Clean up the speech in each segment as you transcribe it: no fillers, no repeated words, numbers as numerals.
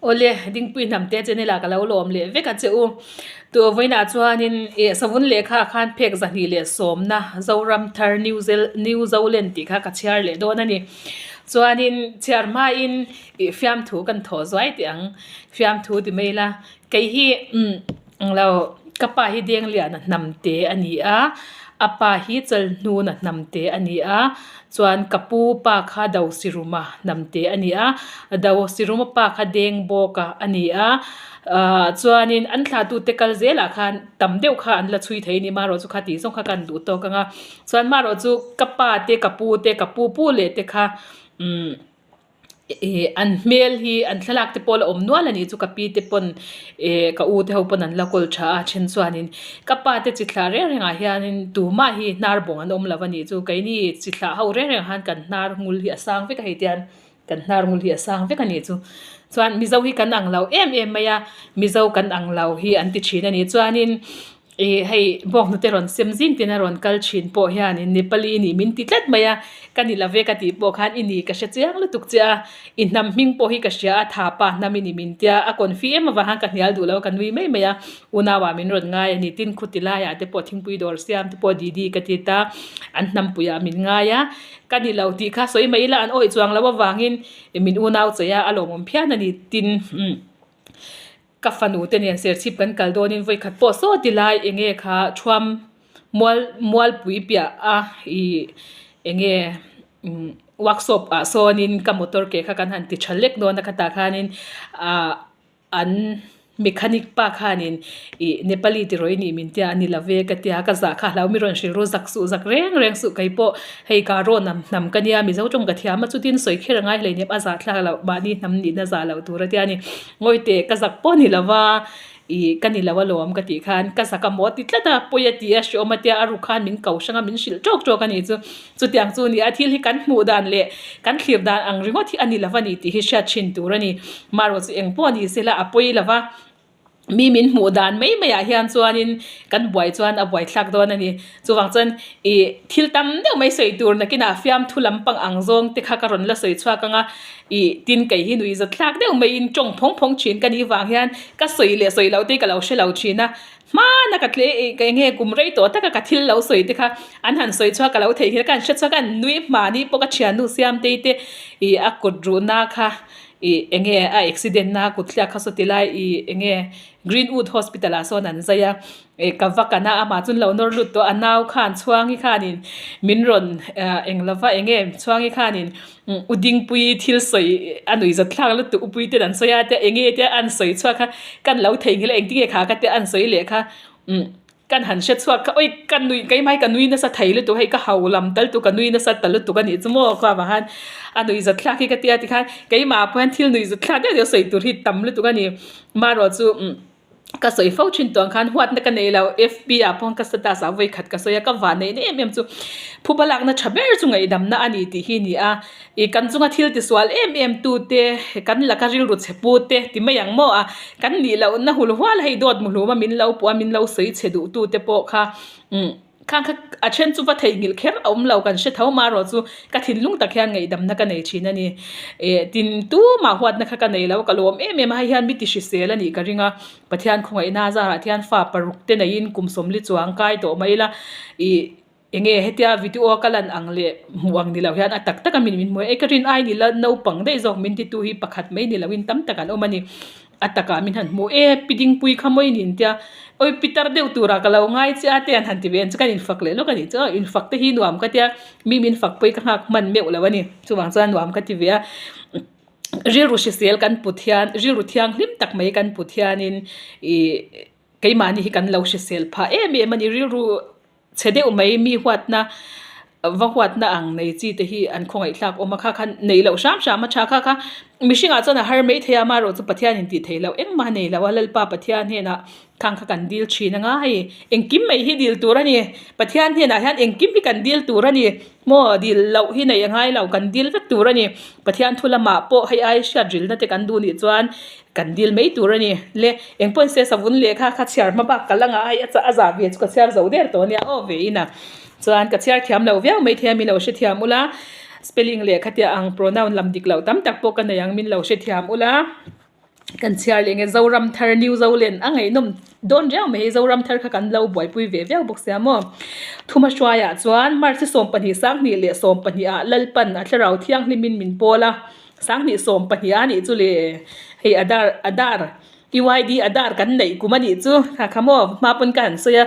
Awle, Dingpui hnamte channel ah ka lo lawm leh vek a che u. Tû vawiinah chuanin ih savun lehkha ah khan phek 210 na Zoram Thar New Zel New Zoland tih kha ka chhiar leh dawn a ni. Chuanin chhiar hmain ih fiamthu kan thawh zuai teh ang. Fiamthu ti mai ila kei hi umm englo ka pa hi Dengliana hnamte a ni a, a pa hi Chalhnuna hnamte a ni a. Chuan ka pu pa kha Dosiruma hnamte a ni a, Dosiruma pa kha Dengbawka a ni a, ahh chuanin an thlatute kal zelah khan tam deuh kha an la chhui thei a ni marawh chu kha tih zawng kha ka han duh tawk ang a, chuan marawh chu ka pa te ka pu te ka pu pu leh te kha umm. Ih an hmel hi an thlalak te pawh la awm nual a nih chu ka pi te pawn ih ka u te ho pawn an la kawl tha a then chuanin ka pa te chi thlah reng rengah hianin tumah hi hnar bawng an awm lo a nih chu keini chi thlah ho reng rengah khan kan hnar ngul hi a sang vek a hei tian kan hnar ngul hi a sang vek a nih chu chuan mizo hi kan ang lo em em mai a mizo kan ang lo hi an ti thin a ni chuanin. Ih hei bawk hnute rawn sem zing tiin a rawn kal thin pawh hianin Nepali nih min ti tlat mai a, ka ni lo ve ka tih pawh khan i ni ka hre chiang lutuk che a, i hnam hming pawh hi ka hria a, tha pa hnam i ni min tia, a confi em avang khan ka hnial duh lo a, ka nui mai mai a, unau ah min rawn ngai a ni, tin khuti laiah te pawh thingpui dawr siam te pawh didi ka ti ta, an hnampuiah ah min ngai a, ka ni lo tih kha sawi mai ila an awih chuang lo avangin min unau chei a, a lawmawm phian a ni tin umm. Ka fanu te nen serchhip kan kal dawnin vawi khat pawh saw ti lai enge kha thuam mual mualpui piah a ih enge umm workshop ah sawnin ka motor ke kha kan han ti tha lek dawn a khatah khanin ah an mechanic pa khanin ih Nepali ti rawih nih min tia a ni lo ve ka tia ka zah kha a hlau mi rawn hrilh ru zak suh zak reng reng suh kei pawh hei ka rawn am hnam ka nia Mizo tawng ka thiam a chutin sawi kher a ngai hleinem a zah thlak loh mahni hnam nihna zah loh tur a tia ni. Ngawi teh ka zak pawh ni lova ih ka ni lo alawm ka tih khan ka zak a maw ti tlat a pawi a ti a hreawm a tia a ruk khan min ko hrang a min hrilh tawk tawk a nih chu chutiang chu ni a thil hi kan hmuh dan leh kan thlir dan ang ringawt hi a ni lova ni tih hi hriat thin tur a ni marawh chu eng pawh ni sela a pawi lova mi min hmuh dan mai mai ah hian chuanin kan buai chuan a buai thlak dawn a ni. Chuvang chuan ih thil tam deuh mai sawi tur nakinah fiamthu lampang ang zawng te kha ka rawn la sawi chhuak ang a, ih tin kei hi nuihzat thlak deuh maiin tawng phawng phawng thin ka nih vang hian ka sawi leh sawi loh te hi ka lo hre lo thin a, hmana ka tle ih ka enge kum rei tawh taka ka thil lo sawi te kha an han sawi chhuak ka lo theih hian ka han hre chhuak a, an nui hmani pawh ka thiannu Siamtei te ih a kut ruhna kha ih enge a accident na kut thliak kha saw ti lai ih enge Greenwood Hospital ah sawn an zai a. Eh ka va kan a amah chu an lo nawr lut tawh a nau khan chhuangi khanin min rawn ah eng lova eng nge chhuangi khanin u dingpui thil sawi a nuih zat thlak lutuk upui ten an sawi a te eng nge te an sawi chhuak kha kan lo theihnghilh a engtin nge kha ka te an sawi leh kha umm kan han hre chhuak kha awi ka nuih keimah hi ka nui nasa thei lutuk hei ka ho lam tal tu ka nui nasa ta lutuk a nih chu maw kha vang khan a nuih zat thlak hi ka tia tikhan keimah pawh hian thil nuih zat thlak deuh deuh sawi tur hi tam lutuk a ni marawh chu umm. Ka sawi fo thin tuang khan huatna ka nei lo fb ah pawh ka status ah vawi khat ka sawi a ka van neihna em em chu phuba lakna tha ber chu ngaihdamna a ni tih hi a ni a ih kan chunga thil tisual em em tu te kan laka rilru chhe pu te ti mai ang maw a kan nih lohna hul hual hei dawt muhlum a min lo puh a min lo sawi chhe duh tu te pawh kha umm. Khang kha a then chu va theihnghilh kher a awm lo kan hre tho marawh chu ka thinlung tak hian ngaihdamna ka nei thin a ni. Eh tin tumah huatna kha ka nei lo ka lawm em em a hei hian mi ti hrisel a nih ka ring a Pathian khawngaihna a zarah hian fa paruk te neiin kum sawmli chuang kai tawh mai ila ih eng nge hetia video ka lan ang leh hmuh ang ni lo hian a tak tak a min min hmu a e ka rin ai ni la naupang daih zawk min titu hi pakhat mai ni loin tam tak an awm a ni. A takah min han hmu e, pi dingpui kha mawi nin tia, awi pitar deuh turah ka lo ngai che a te an han ti ve ang chu kan infak leh lawk a nih chu aw, infak te hi nuam ka tia, mi min fak pawh hi ka nghak hman meuh lo a ni, chuvang chuan nuam ka ti ve a, rilru hrisel kan put hian rilru thianghlim tak mai kan put hianin ih keimahni hi kan lo hrisel phah em em a ni, rilru. Chhe deuh mai mi huatna va huatna ang nei chi te hi an khawngaih thlak awm a kha khan neih loh hram hram a tha kha kha mihringah chuan a har mai thei a amaherawhchu chu Pathian in tih theih loh engmah a nei lo a Lalpa Pathian hnenah khang kha kan dil thin anga hei engkim mai hi dil tur a ni Pathian hnenah hian engkim hi kan dil tur a ni maw dil loh hi neih a ngai lo kan dil vek tur a ni Pathian thu lamah pawh hei ai hriat rilna te kan duh nih chuan Kan dil mai tur a ni. Le, engpawhin se savun lehkha kha chhiar hma bak ka la ngah a, hei a zah ve chu ka chhiar zo der tawh a nia aw ve in a. Chuan ka chhiar thiam lo viau mai thei a, min lo hrethiam ula, spelling lehkha tia ang pronoun lam dik loh tam tak pawh ka nei ang min lo hrethiam ula. Kan chhiar leh nge Zoram thar New Zoland a ngaihnawm dawn riau mai hei Zoram thar kha kan lo buaipui ve viau bawk sia maw. Thuma hruaiah chuan March 12 2012 ah Lalpan a thlarau thianghlimin min pawl a, 2012 a nih chu le hei Adar Adar UID Adar kan neih kum a nih chu kha kha maw hma pawn ka han sawi a.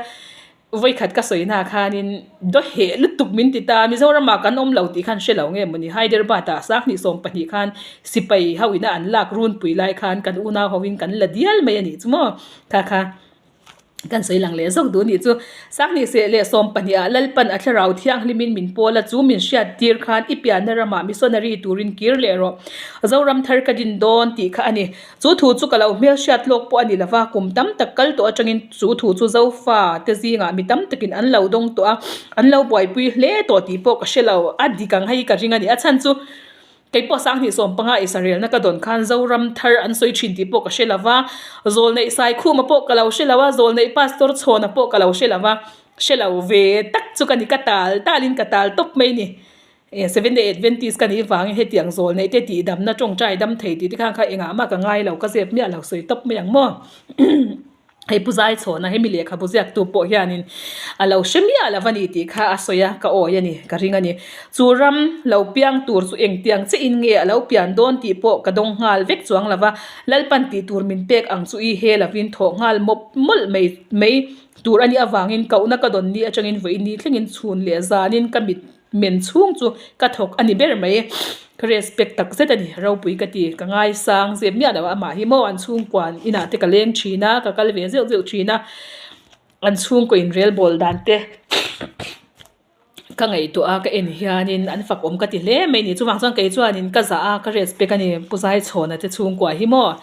Vawikhat ka sawi hna khanin daw heh lutuk min ti ta, Mizoramah kan awm lo tih khan hre lo nge mawni, Hyderabad-ah 2020 khan sipai ho ina an lak runpui lai khan kan unau hoin kan la dial mai a nih chu maw? Kha kha kan sawi lang leh zawk duh a nih chu. 2012 ah Lalpan a thlarau thianghlimin min pawl a, chu min hriat tir khan i pianna ramah missionary turin kir leh rawh. Zoram thar ka din dawn tih kha a ni. Chu thu chu ka lo hmelhriat lawk pawh a ni lova, kum tam tak kal tawh atangin chu thu chu Zofa te zingah mi tam takin an lo dawng tawh a, an lo buaipui hle tawh tih pawh ka hre lo. A dik ang hei ka ring a ni. A chhan chu kei pawh 2015 Israelna ka dawn khan Zoram thar an sawi thin tih pawh ka hre lova, Zawlneih Saikhuma pawh ka lo hre lo a, Zawlneih Pastor Chhawna pawh ka lo hre lova, hre lo ve tak chu ka ni, ka tal talin ka tal tawp mai ni. Seventh Day Adventist ka nih vangin hetiang zawl neih te tih damna tawngtai dam thei tih te khan kha engah mah ka ngai lo ka zep miah lo sawi tawp mai ang maw. Hei Pu Zaichhawna hemi lehkhabu ziaktu pawh hianin a lo hre miah lo a ni tih kha a sawi a ka awi a ni ka ring a ni. Chu ram lo piang tur chu engtiang che in nge a lo pian dawn tih pawh ka dawng nghal vek chuang lo va, Lalpan tih tur min pek ang chu i he lovin thawh nghal mawp mawlh mai mai tur a nih avangin kohna ka dawn ni atangin vawiin ni thlengin chhun leh zanin ka mit Men chhung chu ka thawk a ni ber mai. Ka respect tak zet a ni, ropui ka ti. Ka ngaisang zep miah lo a, amah hi maw an chhungkua inah te ka leng thin a, ka kal ve zeuh zeuh thin a, an chhungkaw inrelbawl dan te ka ngaihtuah a, ka en hianin an fak awm ka ti hle mai a ni. Chuvang chuan kei chuanin ka zah a, ka respect a ni Pu Zaichhawna te chhungkua hi maw.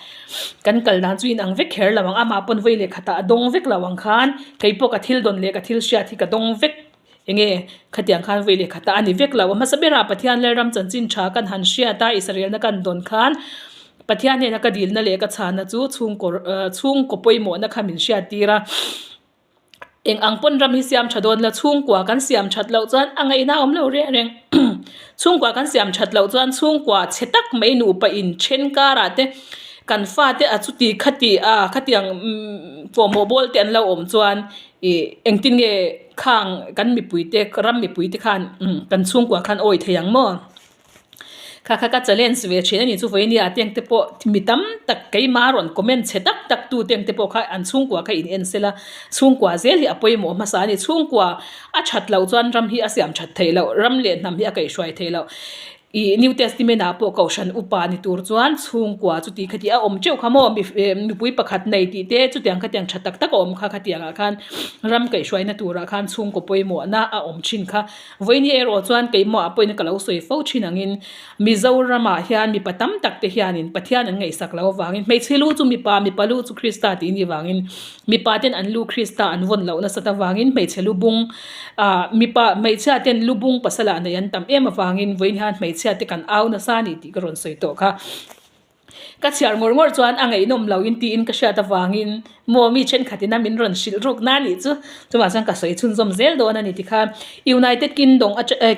Kan kal dan chu inang vek kher lo ang, amah pawn vawi leh khatah a dawng vek lo ang khan kei pawh ka thil dawn leh ka thil hriat hi ka dawng vek. Enge khatiang khan vawi leh khatah a ni vek lo. A hmasa berah Pathian Lalram chanchin tha kan han hriat a, Israelna kan dawn khan Pathian hnena ka dilna leh ka chhana chu chhungkaw chhungkaw pawimawhna kha min hriat tir a. Eng ang pawn ram hi siam tha dawn la, chhungkua kan siam that loh chuan a ngaihna a awm lo reng reng. Chhungkua kan siam that loh chuan chhungkua chhe tak mai nupa in then karah te kan fate a chuti khati a khatiang kawhmawh bawl te an lo awm chuan Ih engtin nge khang kan mipui te ram mipui te khan kan chhungkua khan awi thei ang maw? Kha kha ka challenge ve thin a ni chu vawinia teng te pawh mi tam tak keimah rawn comment chhe tak tak tu teng te pawh kha an chhungkua kha in en sela chhungkua zel hi a pawimawh hmasa a ni. Chhungkua a that loh chuan ram hi a siam that theih loh ram leh hnam hi a kaihhruai theih loh. Ih New Testament ah pawh Kohhran upa ni tur chuan chhungkua chuti khati a awm teuh kha maw mipui pakhat nei tih te chutiang khatiang tha tak tak a awm kha khatiang ah khan ram kaihhruaina turah khan chhungkaw pawimawhna a awm thin kha. Vawiini erawh chuan keimah ah pawhin ka lo sawi fo thin angin Mizoram ah hian mipa tam tak te hianin Pathian an ngaihsak loh avangin hmeichhe lu chu mipa mipa lu chu Krista tih a nih vangin Mipa ten an lu Krista an vawn loh nasat avangin hmeichhe lu bung ah mipa hmeichhia ten lu bung pasal ah nei an tam em avangin vawiin hian hmeichhia te kan au nasa a ni tih ka rawn sawi tawh kha. Ka chhiar ngawr ngawr chuan a ngaihnawm lo in tiin ka hriat avangin maw mi thenkhat ina min rawn hrilh ruk na nih chu chuvang chuan ka sawi chhunzawm zel dawn a ni tikhan United Kingdom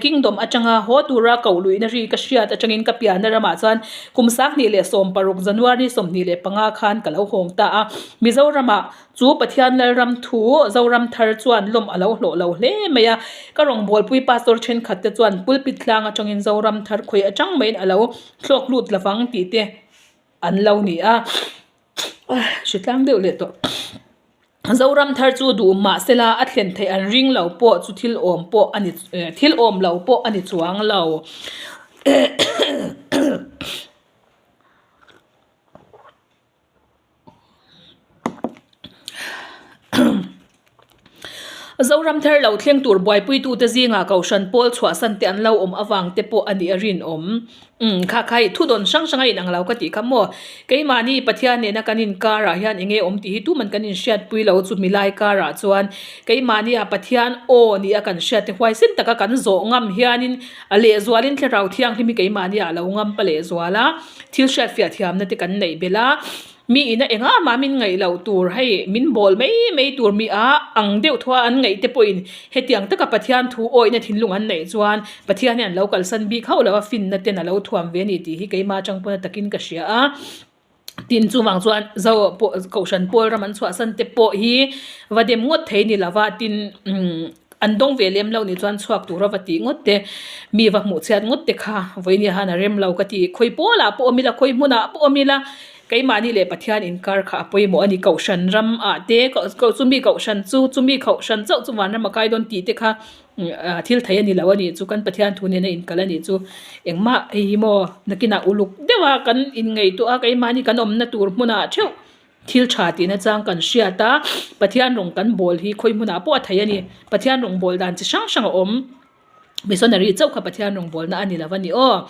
Kingdom atanga haw tura koh luihna ri ka hriat atangin ka pianna ramah chuan kum 2016 January 25 khan ka lo hawng ta a. Mizoramah chu Pathian Lalram thu Zoram thar chuan lawm a lo hlawh lo hle mai a, ka rawngbawlpui pastor thenkhat te chuan pulpit tlang atangin Zoram thar khawi atang maiin a lo thlawk lut lovang tih te an lo ni a, hritlang deuh leh tawh. Zoram thar chu duh mahsela a thlen theih an ring lo pawh chu thil awm pawh a ni thil awm lo pawh a ni chuang lo. Zoram thar lo thleng tur buaipuitute zingah Kohhran pawl chhuahsan te an lo awm avang te pawh a nih a rinawm. Umm kha kha hi thudawn hrang hrang a inang lo ka tih kha maw. Keimahni Pathian nena kan inkarah hian eng nge awm tih hi tuman kan inhriatpui lo chu milai karah chuan keimahnia Pathian aw nia kan hriat te huaisen taka kan zawh ngam hianin a lehzualin Thlarau Thianghlim hi keimahnia a lo ngam pa lehzual a. Thil hriatfiah thiamna te kan neih belh a, mi ina engah mah min ngaih loh tur hei min bawl mai mai tur mi a ang deuh thua an ngaih te pawhin hetiang taka Pathian thu awihna thinlung an neih chuan Pathian hian an lo kalsan bik hauh lo a finna ten a lo thuam ve a ni tih hi keimah atang pawn a takin ka hria a. Tin chuvang chuan zo pawh kohhran pawl ram an chhuahsan te pawh hi va dem ngawt thei ni lova tin umm an dawng ve lem lo nih chuan chhuak tura va tih ngawt te mi va hmuh chhiat ngawt te kha vawinia han a rem lo ka ti khawi pawlah pawh awm ila khawi hmunah pawh awm ila keimahni leh Pathian inkar kha a pawimawh a ni kohhran ram ah te chumi kohhran chu chumi kohhran chauh chu vanram a kai dawn tih te kha. Thil thei a ni lo a nih chu kan Pathian thu nena inkal a nih chu engmah hei hi maw nakinah uluk deuh a kan inngaihtuah a keimahni kan awmna tur hmunah theuh thil tha tihna chang kan hriat a Pathian rawng kan bawl hi khawi hmunah pawh a thei a ni Pathian rawng bawl dan chi hrang hrang a awm missionary chauh kha Pathian rawng bawlna a ni lo a ni aw.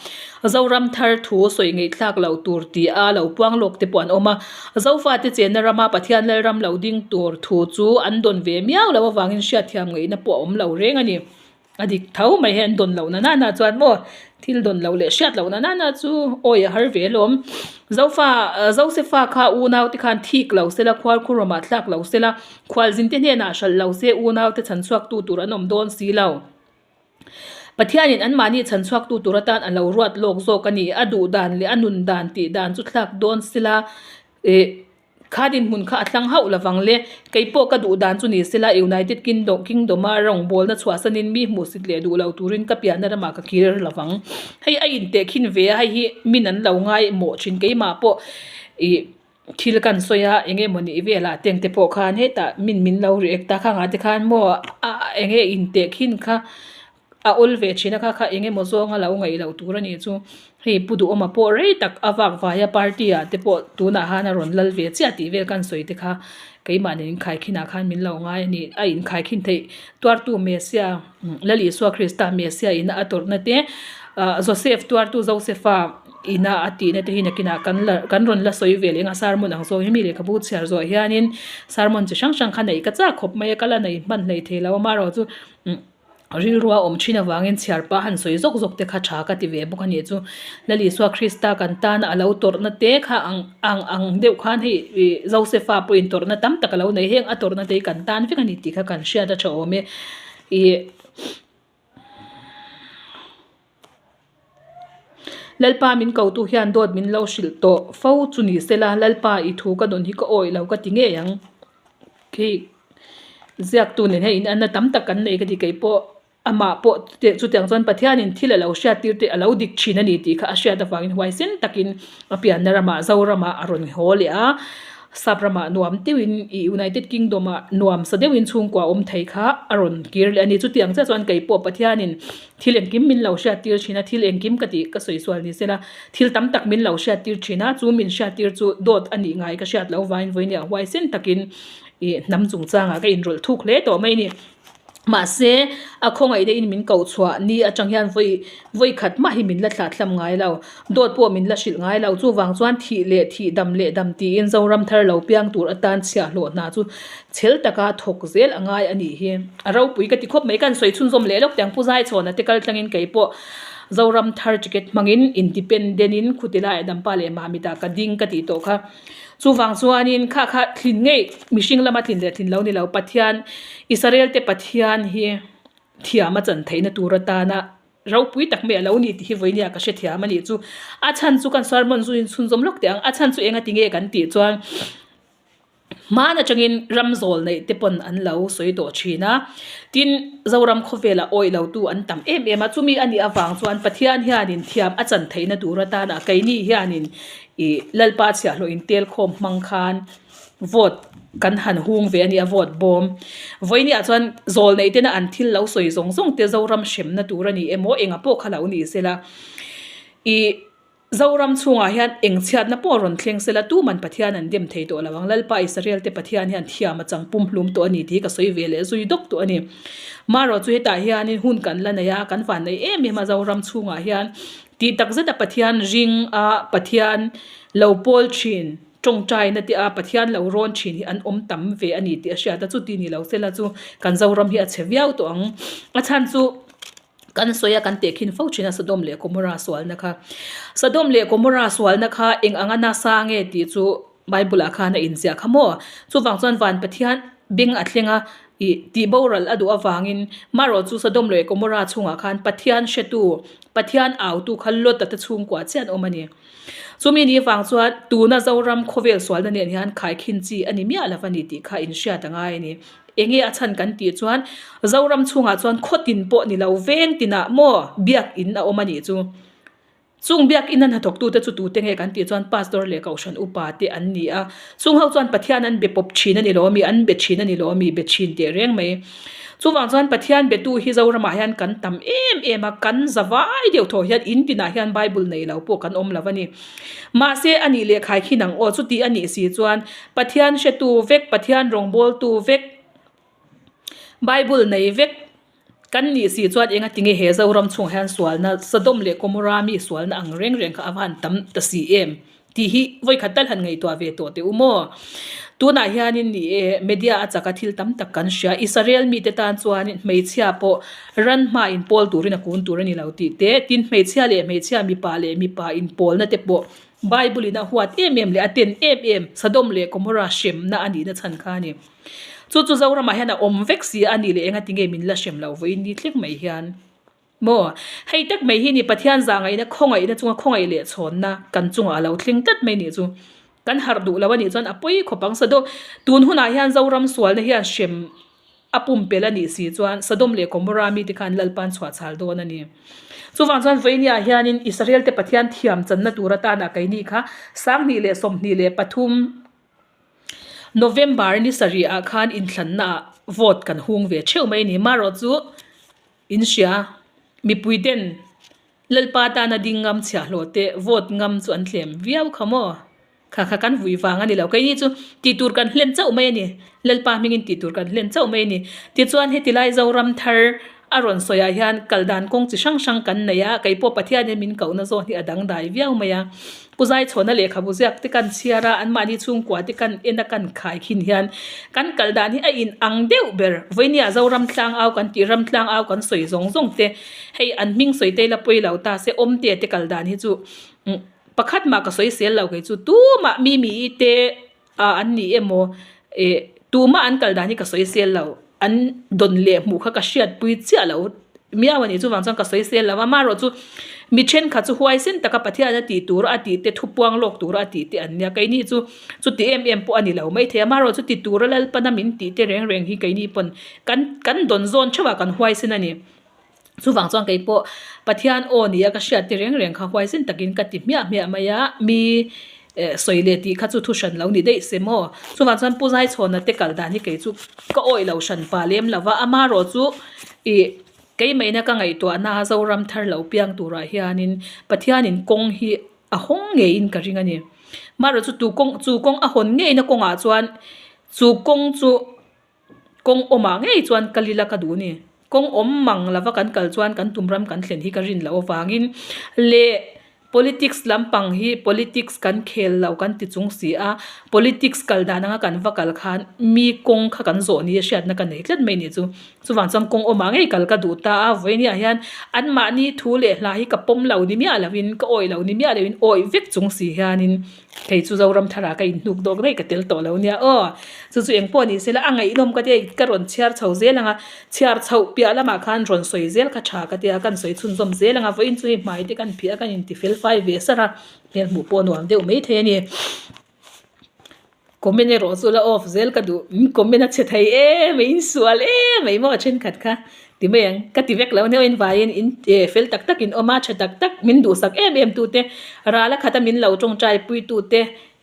Zoram thar thu sawi ngaihthlak loh tur tih a lo puang lawk te pawh an awm a, Zofate chenna rama Pathian Lalram lo ding tur thu chu an dawn ve miau loh avangin hriatthiam ngaihna pawh a awm lo reng a ni. A dik tho mai hei an dawn lohna nana chuan maw thil dawn loh leh hriat lohna nana chu awi a har ve alawm. Zofa Zosefa kha unaute khan thik lo sela khuarkhurawmah thlak lo sela khualzinte hnenah hralh lo se unaute chhanchhuaktu tur an awm dawn si lo. Pathianin anmahni chhanchhuaktu tur atan a lo ruat lawk zawk a ni. A duh dan leh a nun dan tih dan chu thlak dawn sela ih kha dinhmun kha a tlang hauh lovang le. Kei pawh ka duh dan chu ni sela United Kingdom-a rawngbawlna chhuahsanin mi hmuhsit leh duh lo turin ka pianna ramah ka kir lovang. Hei a intehkhin ve a, hei hi min an lo ngaimawh thin keimah pawh ih. Thil kan sawi a eng emaw nih velah teng te pawh khan hetah min min lo react a khangah te khan maw a eng nge inteh khin kha a awl ve thin a kha kha eng emaw zawnga lo ngaih loh tur a nih chu hei pu duhawma pawh rei tak a vak vai a party ah te pawh tunah khan a rawn lal ve chiah tih vel kan sawi te kha keimah nen inkhai khinah khan min lo ngai a ni a inkhai khin theih tuartu Messiah Lal Isua Krista Messiah ina a tawrhna te ah Joseph tuartu Josepha. Ina a tihna te hi nakinah kan la kan rawn la sawi ve leh ang a sermon ang zawng hi mi lehkhabu chhiar zawh hianin sermon chi hrang hrang kha neih ka chak khawp mai a ka la nei hman hlei thei lo a amaherawh chu umm rilrua awm thin avangin chhiar pah han sawi zawk zawk te kha tha ka ti ve bawk a nih chu Lalisua Krista kan tana a lo tawrhna te kha ang ang ang deuh khan hei ih Josepha pawhin tawrhna tam tak a lo nei heng a tawrhna te hi kan tan vek a ni tih kha kan hriat a tha awm e ih. Lalpa min kotu hian dawt min lo hrilh tawh fo chu ni sela, Lalpa i thu ka dawn hi ka awih lo ka ti ngei ang. Khi ziaktu nen hian inanna tam tak kan nei ka ti keipawh amah pawh chutiang chuan Pathianin thil a lo hriat tir te a lo dik thin a ni tih kha a hriat avangin huaisen takin a pianna ramah Zoramah a rawn haw leh a. Sap ramah nuam deuhin i United Kingdom ah nuam sa deuhin chhungkua awm thei kha a rawn kir leh a ni. Chutiang chiah chuan kei pawh Pathianin thil engkim min lo hriat tir thin a, thil engkim ka tih ka sawi sual ni sela thil tam tak min lo hriat tir thin a, chu min hriat tir chu dawt a nih ngai ka hriat loh vangin vawinia huaisen takin i hnam chungchangah ka inrawlh thuk hle tawh mai a ni. Mahse, a khawngaih deuhin min koh chhuah ni atang hian vawi vawi khat mah hi min la thlah thlam ngai lo. Dawt pawh min la hrilh ngai lo. Chuvang chuan thih leh thih dam leh dam tiin Zoram thar lo piang tur atan chhiahhlawh hna chu chhel taka thawk zel a ngai a nih hi. A ropui ka ti khawp mai. Kan sawi chhunzawm leh lawk tiang Pu Zaichhawna te kal tlangin kei pawh Zoram thar ticket hmangin independent in khuti laiah Dampa leh Mamita ka ding ka tih tawh kha. Chuvang chuanin kha kha thlin ngei mihring lama thlin leh thlin lo ni lo Pathian Israel te Pathian hi thiam a chan theihna tur atana ropui tak mai a lo ni tih hi vawinia ka hrethiam a nih chu. A chhan chu kan sermon zuiin chhunzawm lawk teh ang. A chhan chu eng a ti nge kan tih chuan hman atangin ram zawl neih te pawn an lo sawi tawh thin a. Tin Zoram khawvelah awih lo tu an tam em em a. Chumi a nih avang chuan Pathian hianin thiam a chan theihna tur atana keini hianin Ih Lalpa chhiahhlawh in tel khawm hmang khan vote kan han hung ve a nia vote bawm. Vawinia chuan zawl neih tena an thil lo sawi zawng zawng te Zoram hremna tur a ni emaw enga pawh kha lo ni sela. Ih Zoram chhungah hian eng chhiatna pawh rawn thleng sela tuman Pathian an dem thei tawh lo ang. Lalpa Israel te Pathian hian thiam a chang pum hlum tawh a ni tih hi ka sawi ve leh zui dawk tawh a ni. Marawh chu hetah hianin hun kan la nei a, kan van nei em em a Zoram chhungah hian Tih tak zeta Pathian ring a, Pathian lo pawl thin, tawngtaina te a Pathian lo rawn thin hi an awm tam ve a ni tih a hriat a, chuti ni lo sela chu kan Zoram hi a chhe viau tawh ang. A chhan chu kan sawi a, kan tehkhin fo thin a Sodom leh Gomorrah sualna kha. Sodom leh Gomorrah sualna kha eng anga nasa nge tih chu Bible ah khan a inziah kha maw? Chuvang chuan van Pathian beng a thleng a, ih tih boral a duh avangin marawh chu Sodom leh Gomorrah chhungah khan Pathian hretu. Pathian autu kha Lota te chhungkua chiah an awm a ni. Chumi ni vang chuan tuna Zoram khawvel sualna nen hian khaikhin chi a ni miah lo a ni tih kha inhriat a ngai a ni. Enge a chhan kan tih chuan Zoram chhungah chuan khaw tin pawh ni lo veng tinah maw biakin a awm a nih chu. Chung biakin a hnathawktute chu tute nge kan tih chuan Pastor leh Kohhran upa te an ni a. Chung ho chuan Pathian an be pawp thin a ni lo ami, an be thin a ni lo ami, be thin teh reng mai. Chuvang chuan Pathian betu hi Zoramah hian kan tam em em a, kan za vai deuh thaw hian in tinah hian Bible nei lo pawh kan awm lo a ni. Mahse a nih leh khaikhin ang aw, chuti a nih si chuan Pathian hretu vek, Pathian rawngbawltu vek, Bible nei vek kan nih si chuan enga tinge he Zoram chhungah hian sualna Sodom leh Gomorrah mi sualna ang reng reng kha a va han tam ta si em tih hi vawikhat tal han ngaihtuah ve tawh teh u maw. Tunah hianin ni e media a chaka thil tam tak kan hria Israel mite tan chuanin hmeichhia pawh ran hma inpawl turin a kun tur a ni lo tih te tin hmeichhia leh hmeichhia mipa leh mipa inpawlna te pawh Bible in a huat em em leh a ten em em Sodom leh Gomorrah hremna a nihna chhan kha a ni. Chu chu Zoramah hian a awm vek si a ni leh enga tinge min la hrem loh vawiin ni thleng mai hian maw? Hei tak mai hi ni Pathian zahngaihna khawngaihna chunga khawngaih leh chhawnna kan chungah a lo thleng tlat mai nih chu. Kan harh duh lo a nih chuan a pawi khawp ang. Sodom tun hunah hian Zoram sualna hian hrem a pumpelh a nih si chuan Sodom leh Gomorrah mite khan Lalpa'n chhuahchhal dawn a ni. Chuvang chuan vawinia hianin Israel te Pathian thiam channa tur atana keini kha 2023 November ni sarih ah khan inthlanna ah vote kan hung ve theuh mai a ni. Marawh chu in hria mipui ten Lalpa tana ding ngam chhiahhlawh te vote ngam chu an tlem viau kha maw? Kha kha kan vui vang a ni lo. Keini chu tih tur kan hlen chauh mai a ni. Lalpa hmingin tih tur kan hlen chauh mai a ni. Tichuan heti lai Zoram thar a rawn sawi ah hian kal dan kawng chi hrang hrang kan nei a, kei pawh Pathian hian min kohna zawn hi a dangdai viau mai a. Pu Zaichhawna lehkhabu ziak te kan chhiar a, anmahni chhungkua te kan en a kan khai khin hian kan kal dan hi a in ang deuh ber. Vawinia Zoram tlangau kan tih ram tlangau kan sawi zawng zawng te hei an hming sawi te ila pawi lo ta se awmte te kal dan hi chu pakhat mah ka sawi sel lo kei chu tumah mi mi i te a an ni emaw eh tumah an kal dan hi ka sawi sel lo an dawn leh hmuh kha ka hriatpui chiah lo miau a nih chuvang chuan ka sawi sel lo a amaherawh chu mi thenkhat chu huaisen taka Pathian a tih tur a tih te thupuang lawk tur a tih te an nia keini chu chuti em em pawh a ni lo maithei amaherawh chu ti tura Lalpana min tih te reng reng hi keini pawn kan kan dawn zawn theuh ah kan huaisen a ni. Chuvang chuan kei pawh Pathian aw nia ka hriat te reng reng kha huaisen takin ka ti hmiah hmiah mai a, mi eh sawi leh tih kha chu thu hran lo ni daih se maw. Chuvang chuan Pu Zaichhawna te kal dan hi kei chu ka awih lo hran pa lem lo va, amaherawh chu ih keimahina ka ngaihtuahna Zoram thar lo piang turah hianin Pathianin kawng hi a hawng ngeiin ka ring a ni. Amaherawh chu tu kawng chu kawng a hawn ngeina kawngah chuan chu kawng chu. Kawng awmah ngei chuan kal ila ka duh a ni. Kawng awm mang lova kan kal chuan kan tum ram kan thlen hi ka rin loh avangin leh politics lampang hi politics kan khel lo kan ti chung si a, politics kal dan anga kan va kal khan mi kawng kha kan zawh ni a hriatna ka nei tlat mai ni chu. Chuvang chuan kawng awmah ngei kal ka duh ta a, vawinia hian anmahni thu leh hla hi ka pawm lo ni miah loin ka awih lo ni miah loin awih vek chung si hianin Hei chu Zoram thara ka inhnuk dawk daih ka tel tawh lo nia aw. Chu chu eng pawh ni sela a ngaihnawm ka tia ka rawn chhiar chho zel ang a, chhiar chhoh piah lamah khan rawn sawi zel kha tha ka tia kan sawi chhunzawm zel ang a, vawiin chu hei hmai te kan phiah a kan inti fel fai ve sar a, hmel hmuh pawh nuam deuh mai thei a ni. Comment erawh chu la off zel ka duh, min comment a chhe thei em mai, insual em mai maw thenkhat kha. Ti mai ang, ka ti vek lo nia invaiin in eh fel tak tak in awm a, tha tak tak min duhsak em em tu te, ral a khat a min lo tawngtai pui tu te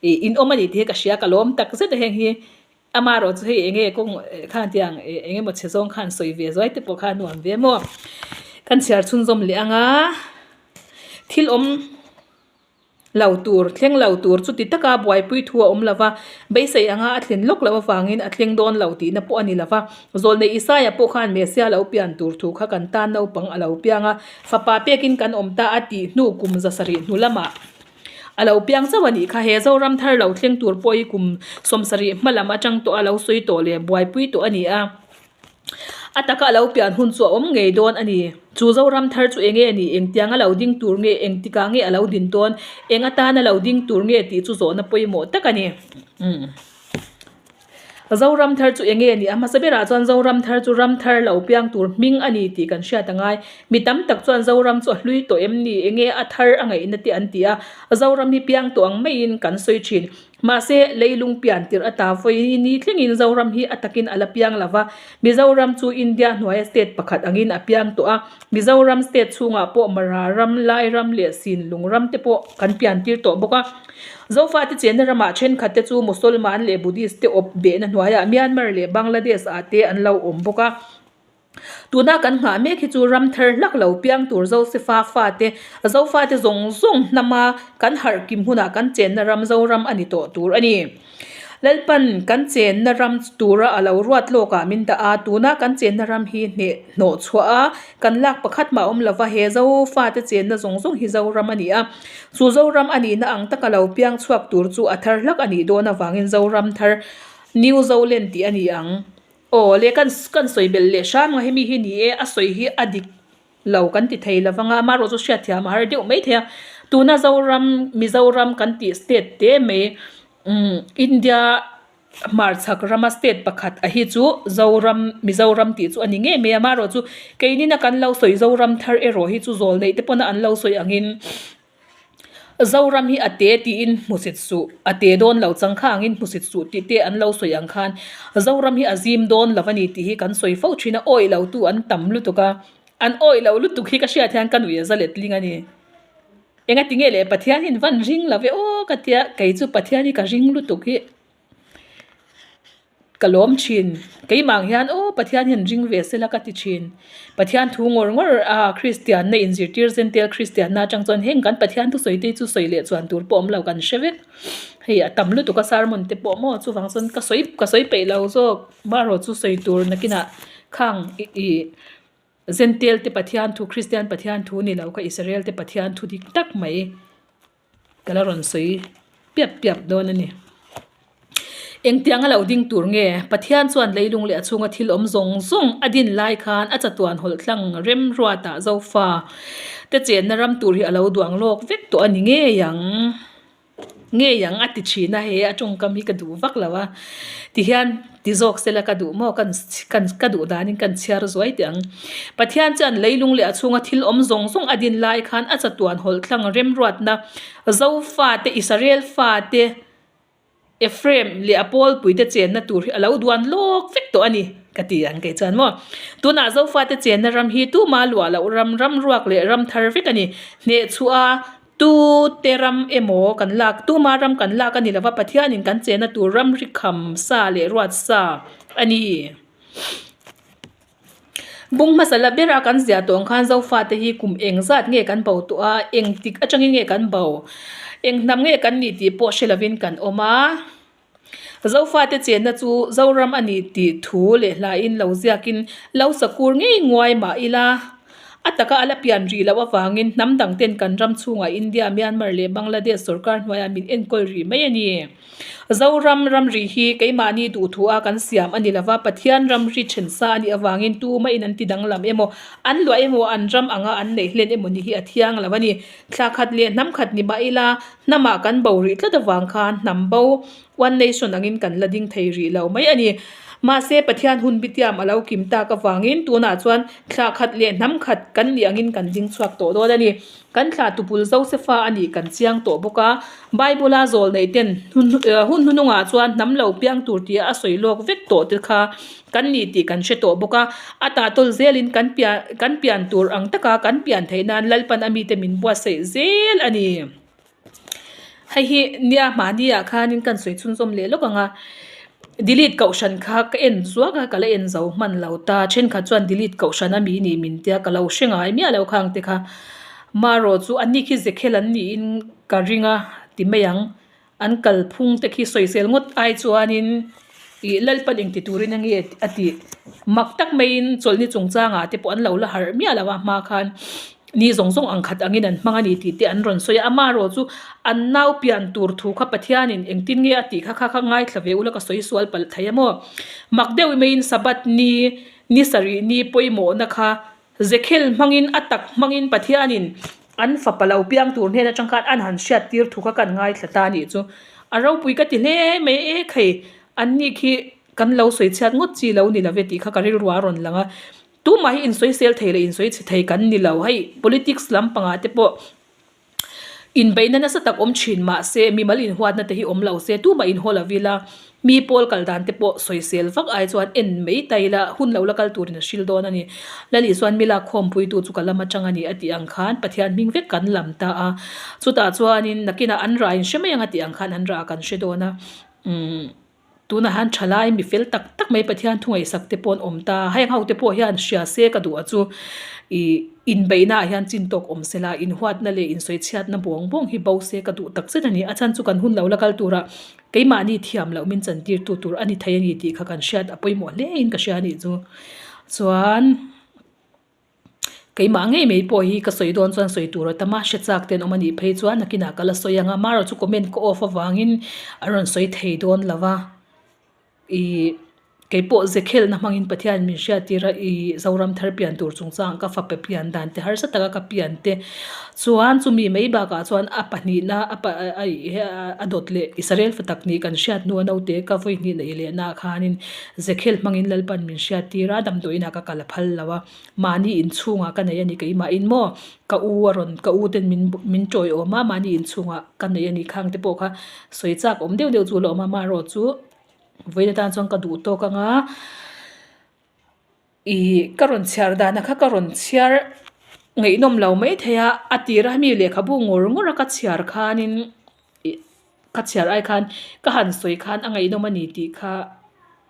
ih in awm a ni tih hi ka hria ka lawm tak zet a heng hi amaherawh chu hei enge kawng khan tiang eh eng emaw chhe zawng khan sawi ve zuai te pawh kha a nuam ve maw. Kan chhiar chhunzawm leh ang a, thil awm. Lo tur, thleng lo tur chuti taka buaipui thu a awm lo va, beisei anga a thlen lawk loh avangin a thleng dawn lo tihna pawh a ni lo va. Zawlnei Isaia pawh khan Messiah lo pian tur thu kha kan tan naupang a lo piang a, fapa pekin kan awm ta a tih hnu kum 700 hnu lamah a lo piang chauh a nih kha. He Zoram thar lo thleng tur pawh hi kum 70 hma lam atang tawh a lo sawi tawh leh buaipui tawh a ni a. A taka a lo pian hun chu a awm ngei dawn a ni. Chu Zoram thar chu eng nge ni? Engtiang a lo ding tur nge? Engtikah nge a lo din dawn? Eng atana lo ding tur nge tih chu zawhna pawimawh tak a ni. Zoram thar chu enge ni? A hmasa berah chuan Zoram thar chu ram thar lo piang tur hming a ni tih kan hriat a ngai. Mi tam tak chuan Zoram chu a hlui tawh em ni? Enge a thar a ngaihna te an ti a. Zoram hi piang tawh ang maiin kan sawi thin. Mahse, leilung pian tirh ata vawi ni thlengin Zoram hi a takin a la piang lo va. Mizoram chu India hnuaia state pakhat angin a piang tawh a. Mizoram state chhungah pawh Mara ram, Lai ram leh Sinlung ram te pawh kan pian tir tawh bawk a. Zofate chenna ramah thenkhat te chu Mosolman leh Buddhist te awp behna hnuaiah Myanmar leh Bangladesh ah te an lo awm bawk a. Tuna kan nghah mek hi chu ram thar hlak lo piang tur Zosefa fate, Zofate zawng zawng hnama kan harh kim hunah kan chenna ram Zoram a ni tawh tur a ni. Lalpan kan chenna ram tura a lo ruat lawkah min dah a, tuna kan chenna ram hi hneh hnawh chhuah a, kan lak pakhat mah awm lova he Zofate chenna zawng zawng hi Zoram a ni a. Chu Zoram a nihna ang taka lo piang chhuak tur chu a thar hlak a nih dawn avangin Zoram thar New Zoland tih a ni ang. Aw le kan kan sawi belh leh hram ang hemi hi ni e a sawi hi a dik lo kan ti thei lo vang a amaherawh chu hriatthiam a har deuh mai thei a tuna Zoram Mizoram kan tih state te mai umm India hmarchhak rama state pakhat a hi chu Zoram Mizoram tih chu a ni ngei mai a amaherawh chu keinina kan lo sawi Zoram thar erawh hi chu zawl neih te pawna an lo sawi angin. Zoram hi a te tiin hmusit suh, a te dawn lo chang kha angin hmusit suh tih te an lo sawi ang khan Zoram hi a zim dawn lo a ni tih hi kan sawi fo thin a, awih lo tu an tam lutuk a, an awih lo lutuk hi ka hriat hian ka nuih a za let ling a ni. Engati nge le Pathian hi in van ring lo ve aw ka tia, kei chu Pathian hi ka ring lutuk hi. Ka lawm thin. Keimah ang hian aw Pathian hian ring ve sela ka ti thin. Pathian thu ngawr ngawr a Kristianna inzirtir Zentail Kristianna atang chuan heng kan Pathian thusawi te hi chu sawi leh chuan tur pawh awm lo kan hre vek. Hei a tam lutuk a sermon te pawh maw chuvang chuan ka sawi ka sawi peih lo zawk marawh chu sawi tur nakinah khang ih Zentail te Pathian thu Kristian Pathian thu ni lo kha Israel te Pathian thu dik tak mai. Ka la rawn sawi piap piap dawn a ni. Engtiang a lo ding tur nge? Pathian chuan leilung leh a chhunga thil awm zawng zawng a din lai khan a chatuan hawlh tlang remruatah Zofa te chenna ram tur hi a lo duang lawk vek tawh a ni ngei ang. Ngei ang a ti thin a, he a tawngkam hi ka duh vak lo a. Tihian ti zawk sela ka duh maw? Kan kan ka duh danin kan chhiar zuai teh ang. Pathian chuan leilung leh a chhunga thil awm zawng zawng a din lai khan a chatuan hawlh thlang remruatna Zofate, Israel fate, Ephraim leh a pawlpuite chenna tur hi a lo duan lawk vek tawh a ni ka ti ang kei chuan maw. Tunah Zofate chenna ram hi tuma luah loh ram, ram ruak leh ram thar vek a ni. Hnehchhuah a Tu te ram emaw kan lak, tuma ram kan lak a ni lova, Pathianin kan chenna tur ram ri kham sa leh ruat sa a ni. Bung hmasa la bera kan ziah tawh ang khan Zofate hi kum eng zat nge kan bo tawh a, eng tik atangin nge kan bo, eng hnam nge kan nih tih pawh hre lovin kan awm a. Zofate chenna chu Zoram a ni tih thu leh hlain lo ziakin lo sakur ngei nguai mah ila, a taka a la pian rih loh avangin hnam dangten kan ram chhungah India, Myanmar leh Bangladesh sorkar hnuaiah min enkawl rih mai a ni. Zoram ramri hi keimahni duhthua kan siam a ni lova, Pathian ramri then sa a nih avangin tumahin an ti danglam emaw, an luah emaw, an ram anga an neih hlen emaw ni hi a thiang lo a ni. Thla khat leh hnam khat ni mah ila, hnamah kan bo rih tlat avang khan hnam bo, one nation, angin kan la ding thei rih lo mai a ni. Mahse, Pathian hun bitiam a lo kim tak avangin tunah chuan thla khat leh hnam khat kan nih angin kan ding chhuak tawh dawn a ni. Kan thla tupul Josefa a nih kan chiang tawh bawk a, Bible-a zawl neih ten hun hnunungah chuan hnam lo piang tur tia a sawi lawk vek tawh te kha kan ni tih kan hre tawh bawk a, a tahtawl zelin kan pian kan pian tur ang taka kan pian theih nan Lalpan a mite min buatsaih zel a ni. Hei hi nia hmahni ah khanin kan sawi chhunzawm leh lawk ang a, delete kohhran kha ka en zuak a, ka la en zo hman lo ta, thenkhat chuan delete kohhran a mi nih min tia ka lo hre ngai miah lo khang te kha, marawh chu an ni khi zekhel an niin ka ring a ti mai ang. An kalphung te khi sawisel ngawt ai chuanin ih Lalpan engti turin a nge a tih mak tak maiin chawlhni chungchangah te pawh an lo la harh miah lo a hma khan ni zawng zawng ang khat angin an hmang a ni tih te an rawn sawi a amaherawh chu an nau pian tur thu kha Pathianin engtin nge a tih kha kha kha ngaithla ve ula ka sawi sual palh thei a maw mak deuh maiin Sabbath ni ni sarih ni pawimawhna kha Zekhel hmangin a tak hmangin Pathianin an fapa lo piang tur hnen atang khan an han hriat tir thu kha kan ngaithla ta anih chu. A ropui ka ti hle mai e khai an ni khi. kan lo sawi chhiat ngawt chi lo ni lo ve tih kha ka rilru a rawn lang a. Tumah hi insawisel thei leh insawi chhe thei kan ni lo. Hei politics lampangah te pawh inbeihna nasa tak awm thin mahse mimal inhuatna te hi awm lo se tumah inhaw lo ila mi pawl kal dan te pawh sawisel vak ai chuan en mai ta ila hun lo la kal turin a hril dawn a ni. Lali chuan mi lak khawmpuitu chu ka lam atang a ni a tih ang khan Pathian hming vek kan lam ta a. Chutah chuanin nakinah an rah in hre mai ang a tih ang khan an rah kan hre dawn a. Umm. Tunah hian thalai mi fel tak tak mai Pathian thu ngaihsak te pawh an awm ta. Heng ho te pawh hian hria se ka duh a chu ih inbeihna ah hian chin tawk awm se la, inhuatna leh insawichhiatna buang buang hi bo se ka duh tak zet a ni. A chhan chu kan hun lo la kal tura keimahni thiam loh min chantir tu tur a ni thei a ni tih kha kan hriat a pawimawh hle in ka hria a nih chu. Chuan. Keimah ngei mai pawh hi ka sawi dawn chuan sawi tur a tam a, hre chak te an awm a nih phei chuan nakinah ka la sawi ang a, amaherawhchu chu comment ka off avangin a rawn sawi thei dawn lo va, ih keipawh ze khelhna hmangin Pathian min hriattir a, ih Zoram thar pian tur chungchang ka fapa pian dan te harsa taka ka pian te chuan chumi mai bakah chuan a pahnihna a pa a dawt leh Israel fa tak nih kan hriat hnu a naute ka vawi hnih neih leh naah khanin ze khelh hmangin Lalpan min hriattir a, damdawiinah ka kal a phal lo a. Mahni inchhungah ka nei a ni keimahin maw ka u a rawn ka u ten min min tawiawm a mahni inchhungah ka nei a ni khang te pawh kha sawi chak awm deuh deuh chu a la awm a amaherawh chu vawiin atan chuan ka duh tawk ang a ih ka rawn chhiar dan kha ka rawn chhiar ngaihnawm lo maithei a a tir a hemi lehkhabu ngawr ngawr a ka chhiar khanin ih. Ka chhiar ai khan ka han sawi khan a ngaihnawm a ni tih kha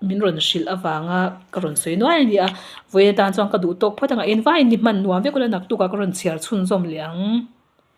min rawn hrilh avanga ka rawn sawi nuai a ni a, vawi atan chuan ka duh tawk phawt ang a, engvaiin ni hman nuam vek ula naktukah ka rawn chhiar chhunzawm leh ang.